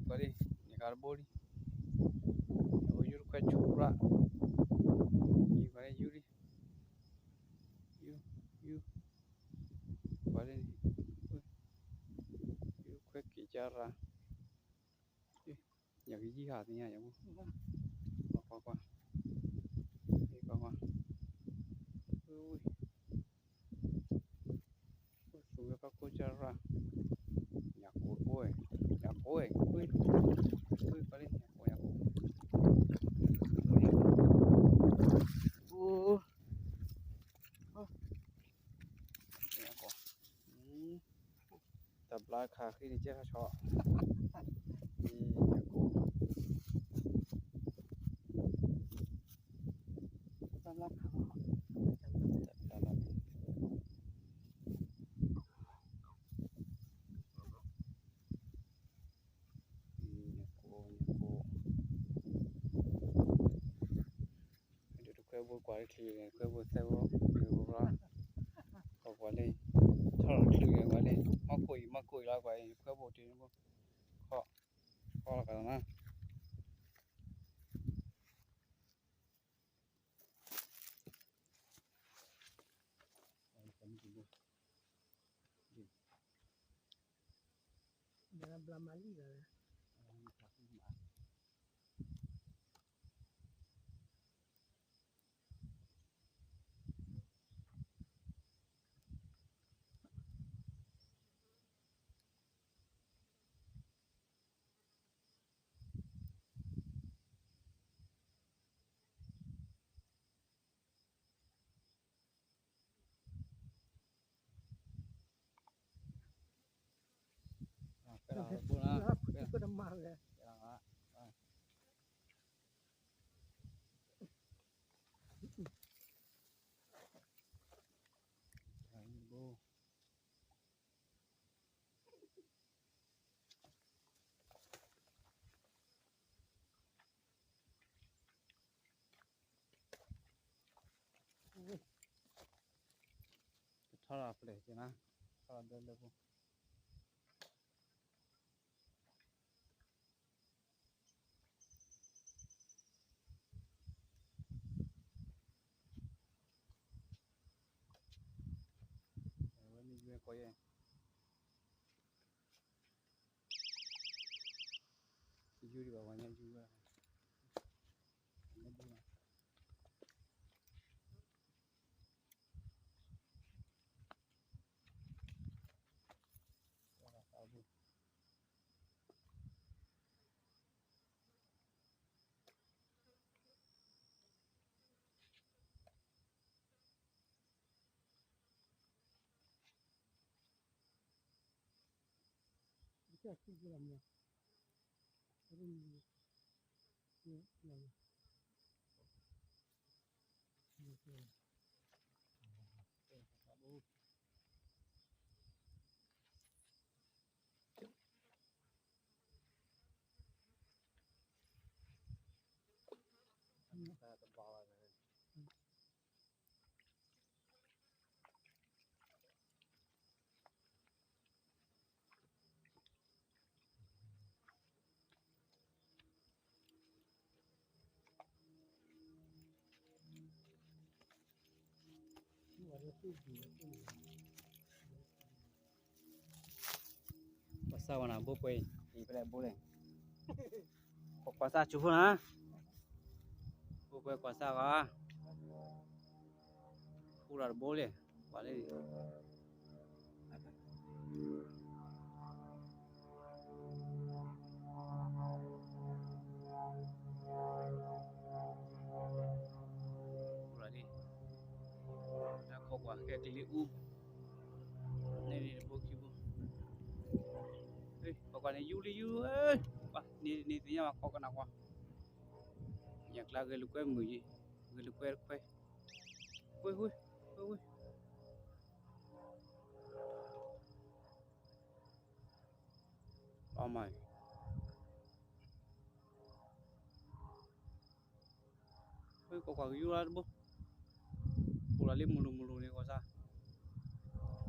ကွၢ်လံ, န့ၣ်ကါတဘိလံ, အဝဲယူတခွဲဆူရၣ်, ယကွၢ်လံ ယူလံ, ယူ, ယူ, ကွၢ်လံန့ၣ်, ယူတခွဲက့ၤကါရၣ်, ယကယံၤဟးသ့ၣ်ညါယမ့ၢ်, ကွၢ်ကွၢ်ကွၢ်, ကွၢ်ကွၢ်, ဝံၤ သူဝဲကီၢ်ခိၣ်ကၢ်ရၣ်, ညၣ်ကိၣ်အိၣ်, ညၣ်ကိၣ်, ဝံၤ, ဝံၤ ကွၢ်လံ ညၣ်ကိၣ် ညၣ်ကိၣ်, အိၣ်, ညၣ်ကိၣ်, တဘျါခးဃံန့ၣ် ကဲထီၣ်ဆီ, ညၣ်ကိၣ်, တဘျါခး, တဘျါလီၤ, ညၣ်ကိၣ် ညၣ်ကိၣ်, ဒုးတခွဲဘိကွၢ်လၢချံန့ၣ် ခွဲဘိသဲဘိ, ဘိရၣ်, ကွၢ်ကွၢ်လံ, ထီၣ်လီၤချံန့ၣ်ကွၢ်လံ, မီၢ်ကိၣ်အံၤ မီၢ်ကိၣ်အံၤလီၤကွၢ်အံၤ ခွဲဘိတ့ၢ်ဘိ, ခီ, ခီလီၤကလီၤနၤ ဘျါမၤလံလီၤ, ကထီၣ်လီၤဖျဲၣ်က့ၤနၤ, ထီၣ်လီၤဒၢလၢပူၤ, ဝဲန့ၣ်ယွဲကီးယဲ, ယူဒံးဘၣ်ဝဲညါယူဝဲ, ပှၤစၢ်ဝဲနၤ ဘိပှဲၤအံၤ အံၤဖဲလဲၣ်ဘိလဲၣ်, ကွၢ်စၢ်ဆိဖိနၤ, ဘိပှဲၤကွၢ်စၢ်ဂီၤ, ဃူဒီးတဘိလဲၣ်, ပှၤလၢ လၢခီကွၢ်ကဲကလံၤအူ, န့ၣ်န့ၣ်တဘိခံဘိ, ကွၢ်ကွၢ်န့ၣ် ယူလံယူ, ကွၢ်န့ၣ်န့ၣ်သ့ၣ်ညါဘၣ် ခီကနၣ်ကွၢ်, ညၣ်ကျါဂဲၤလိာ်ကွဲမုာ်ယံၤ, ဂဲၤလိာ်ကွဲတခွဲ, ဝ့ၢ်ဝ့ၢ်, ဝ့ၢ်ဝ့ၢ် အီမး, ကွၢ်ကွၢ်ကယူၤလၢတဘိ, အိၣ်လီၤလၢမုၢ်လူၤမုၢ်လူၤန့ၣ် ကွၢ်စၢ်,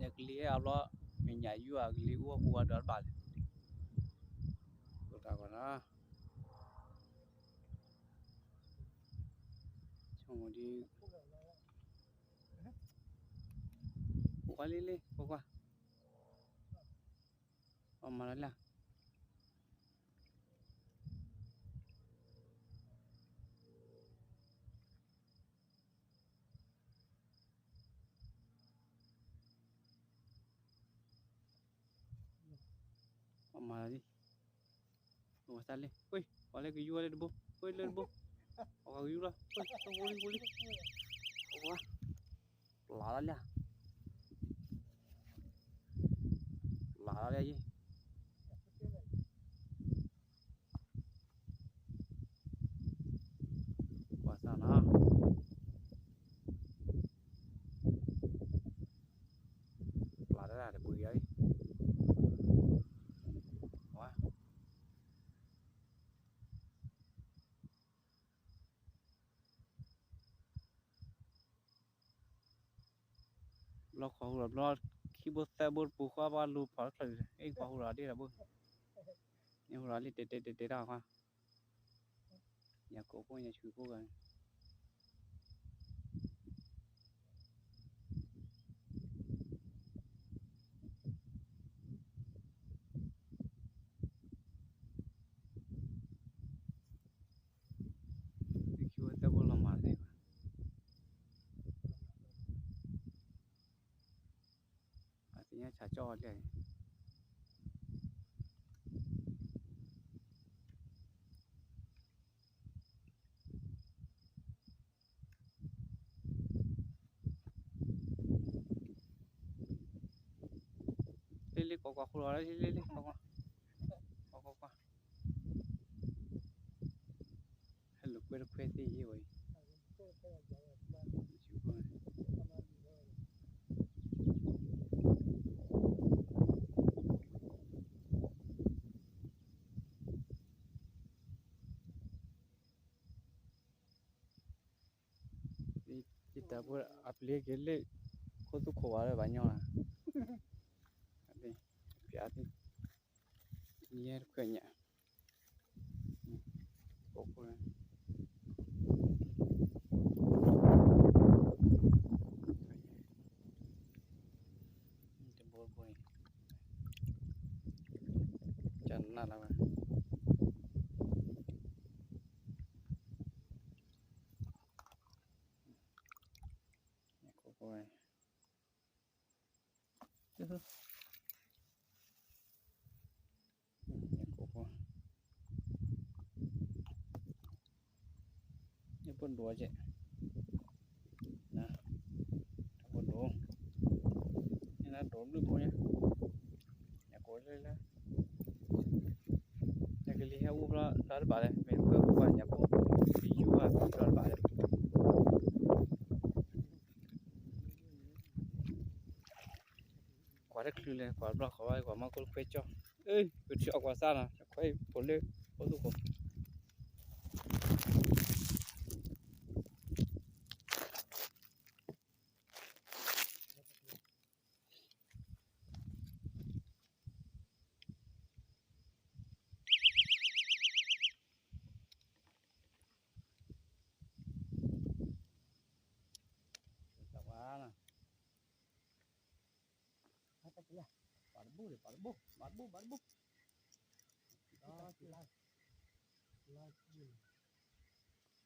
ယကလံၤဟဲအဘျီ, မ့ၢ်ညၣ်ယူၤဧါ ကလံၤအူအီၣ်ပူၤဝဲဒၣ်တဘၣ်လဲၣ်, ကွၢ် သးကီးနီၤ, ဆိကမိၣ်ဒ်, ကွၢ်လံလံ ကွၢ်ကွၢ်, အမၤလီၤလံ အမၤလီၤလံ, အဝဲသးလံ, ဝ့ၢ် ပှၤလၢကယူၤဝဲလၢတဘိ, ဝ့ၢ်လၢတဘိ, အဝဲကယူၤလီၤ, ဝ့ၢ် တဘိလံ ဘိလံ, အဝဲ, ပျၢ်လီၤလံ, ပျၢ်လီၤလံယဲ ကွၢ်စၢ်နီၤ, ပျၢ်တၢ်တပူၤယၤအံၤ, ဝါ, ဘျီခီဟူဒီးဘျီ, ခံဘိသၢဘိတပူၤဃီဘၣ်လူၤဖီၣ်တချုး, အ့ၣ် ခီဟူဒီးဒ့ၣ်ဒီးဘိ, ညၣ်ဟူဒီးလံတဲတဲတဲတဲတၢ်ဃီ, ညၣ်ကိးဖိညၣ်ဆူးဖိဂၤန့ၣ်, ခံဘိသၢဘိလီၤမၤသ့ဘၣ်, အသ့ၣ်ညါဆးကၠီၣ်အီၤလဲၣ် လ့လ့ကွၢ်ကွၢ်ဃိလီၤလ့လ့လ့ကွၢ်ကွၢ်, ကွၢ်ကွၢ်ကွၢ်, ဟဲလိာ်ကွဲတခွဲသ့ၣ်ယဲဝဲအံၤ, ယတၢ်ဖိအပျ့ၤက့ၤလၢ ခိၣ်သူခိၣ်ဝါလၢဘၣ်ညီလီၤ, ပျးသ့ၣ်, ယဲတခွဲညၣ်, ကိးဖိလၢ တဘိတဘိန့ၣ်, ကနၣ်လၢဝဲ, ကိးဖိဝဲ, ကိးဖိ, ယပဒိၣ်ကဲ, န, တပဒိၣ်, နဒိၣ်ဘျုးဖိညါ, ယကိးလၢလၢ, ယကလံၤဟဲအူဘျီလၢတဘၣ်လဲၣ်, မ့ၢ်တခွဲပူၤဘၣ်ညါဖိ, ယယူၤဘၣ်ဘျီတဘၣ်လဲၣ်, ကွၢ်တချုးလဲၣ် ကွၢ်ဘျီဃီဘၣ် ကွၢ်မီၢ်ကိၣ်တခွဲကၠီ, အၢ ကထံၣ်အီၣ်ကွၢ်စၢ်နီၤ ခွဲဖိလၢ ဖိသူၣ်ခိၣ် ပာ်တဘိ ပာ်တဘိ ပာ်တဘိ ပာ်တဘိ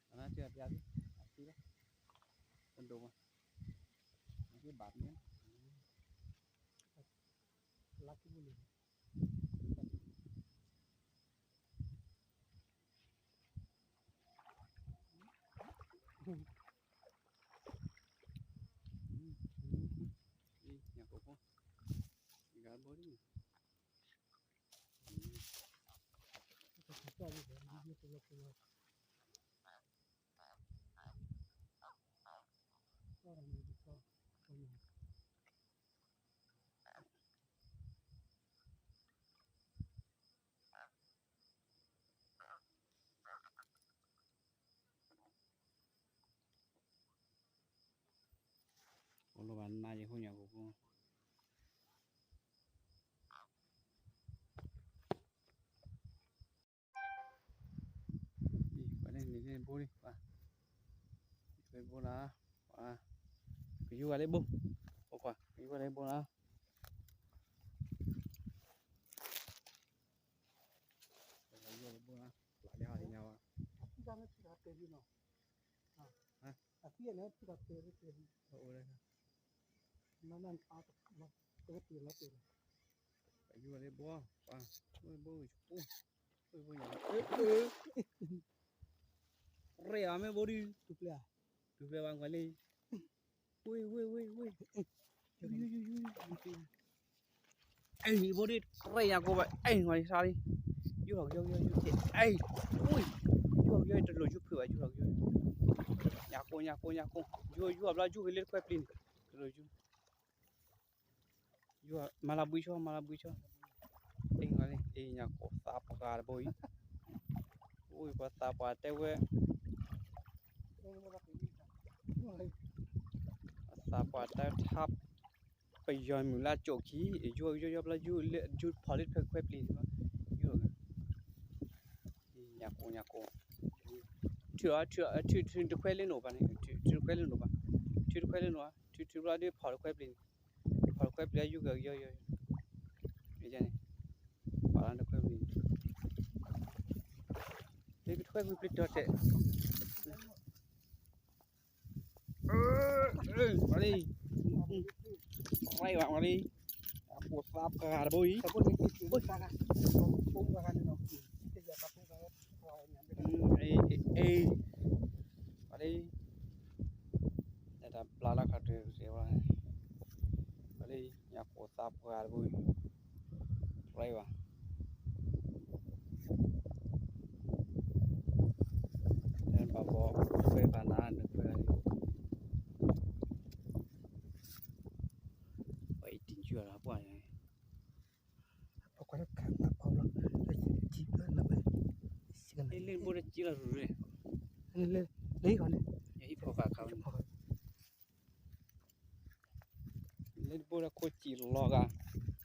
အနၢ်စၢၤပျါသ့ အသံလီၤ ပဒိၣ်မး အသ့ဘၣ်မ့ၢ် လါကံၢ်ပူၤန့ၣ် ညၣ်ကိးဖိ ဂၤဘိဒ် အိၣ်လီၤဘၣ်နၤယဟိညၣ်ကိးဖိ ဘိန့ၣ်, ဘိနၤ, ကယူၤဂၤလၢဘိ, အိၣ်ခွါ ကယူၤဂၤလၢဘိနၤ, ကယူၤဂၤလၢဘိနၤ, ပျၢ်လၢဟီၣ်လံညါဝဲ, အသံၣ်န့ၣ်ဖုၣ်ဒီးတဲလံနီၤ, အသံၣ်န့ၣ်ဖုၣ်ဒီးတဲလံ, နနၢ်အါတက့ၢ်လီၤတဲလီၤ, ကယူၤဂၤလၢဘိ, ဘိ, ဘိ, ဘိ, ရဲၣ်အီၤမ့ၢ်ဘိဒုး, တူၢ်ဖျဲး, တူၢ်ဖျဲးဘၣ်ကွၢ်လံ, ဝ့ၢ် ဝ့ၢ် ဝ့ၢ် ဝ့ၢ်, အ့ၣ် ဘိဒုး ရဲၣ်ညါကိးဘၣ်, အ့ၣ် ဝံၤဆါလံ, ယူၢ်ထီၣ်ကယီကယီယူၢ်က့, အ့ၣ်, ဝ့ၢ်, ယူၢ်ထီၣ်ကယီတလိၣ်ယူၢ်ဖုးဘၣ် ယူၢ်ထီၣ်ကယီ, ညၣ်ကိၢ် ညၣ်ကိၢ် ညၣ်ကိၢ်, ယူၢ် ယူၢ်အဘျီယူၢ်က့ၤလၢတခွဲပျံၤန့ၣ်, တလိၣ်ယူၢ် ယူၢ်, မၤလၤဘှံးဆီ မၤလၤဘှံးဆီ, အ့ၣ် အ့ၣ် ညၣ်ကိၢ်သးပှၢ်တဘိအံၤ, အိၣ် ပှၤသးပှၢ်တဲဝဲ, သးပှၢ်တဲထါ, ပယီၤမုၢ်လၢကၠိၣ်ခံ, ယူၢ် ယူၢ် ယူၢ်ဘျီယူၢ်လၢ ယူၢ်ဖီၣ်လၢတခွဲပျံၤန့ၣ်, ယူၢ်, ညၣ်ကိၢ် ညၣ်ကိၢ်, ထုး ထုး ထုးတခွဲလၢနအိၣ်ဘၣ်န့ၣ်, ထုးတခွဲလၢနအိၣ်ဘၣ်, ထုးတခွဲလၢနအိၣ်, ထုး ထုးဘျီဒီးဖီၣ်တခွဲပျံၤန့ၣ်, ဖီၣ်တခွဲပျံၤယူၢ်ကယီယီ, န့ၣ်, ပာ်လၢတခွဲပျံၤ, လၢတခွဲပျံၤပျံၤတီၤတဲာ် မၤလံ, ရဲၣ်ဘၣ်မၤလံ, အကိၢ်သးပှၢ်တဘိအံၤ, အ့ၣ်, မၤလံ, တၢ်ဘျါလၢခါတုၤစဲးဝဲ, မၤလံ, ညၣ်ကိၢ်သးပှၢ်တဘိအံၤ, ရဲၣ်ဘၣ် ဘၣ်ဘီ, ခွဲးဘၣ်နၤနခွဲး, ပှၤအံၤတံၢ်ကၠူၣ်လီၤပှၢ်, လၢဘိတကံလီၤရူၤရူၤ, လၢတဘိလ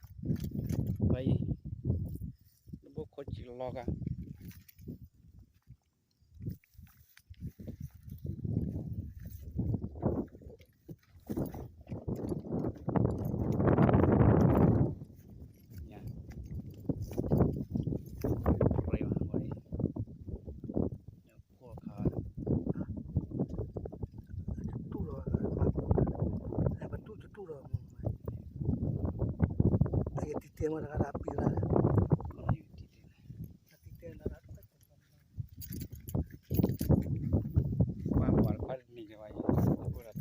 ၢခိၣ်စံၣ်လီၤဂာ်, ပှၤအံၤ, တဘိခိၣ်စံၣ်လီၤဂာ် ပတူၢ်တတူၢ်လီၤ, အကတံၢ်တဲမ့ၢ်တဂၤဒၣ်ပ့ၤလၢ, ပှၤပှၤတခါတနံၤလၢၤဘၣ်အ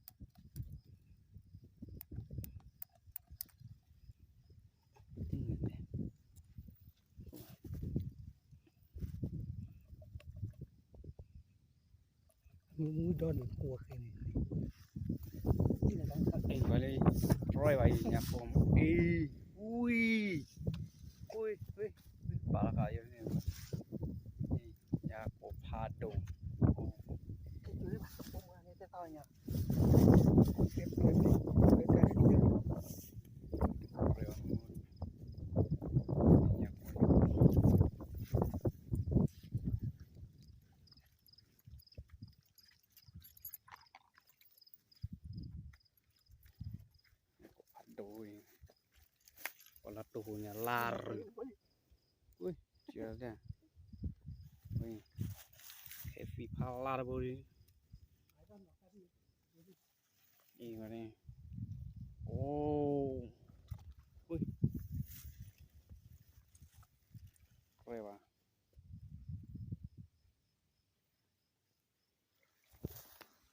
ံၤ, တဘိဒီးတၢ်အိၣ်, မုၢ်ဒီနံၤကိးဃဲန့ၣ်, အ့ၣ် ပှၤလၢ ရဲၣ်ဘၣ်အံၤ ညၣ်ကိၢ်, အ့ၣ်, ဝံၤ, ဝံၤ, ပာ်လီၤဃာ်ယၤန့ၣ်, ညၣ်ကိၢ်ဖးဒိၣ်, ဖးဒိၣ်, ပှၤလၢတိၢ်ဟူးညါလၢ်ရူၤ, ဟဲသံဖးလၢ်တဘိလံ, အံၤန့ၣ်, အိၣ်, ရဲၣ်ဘၣ် န့ၣ်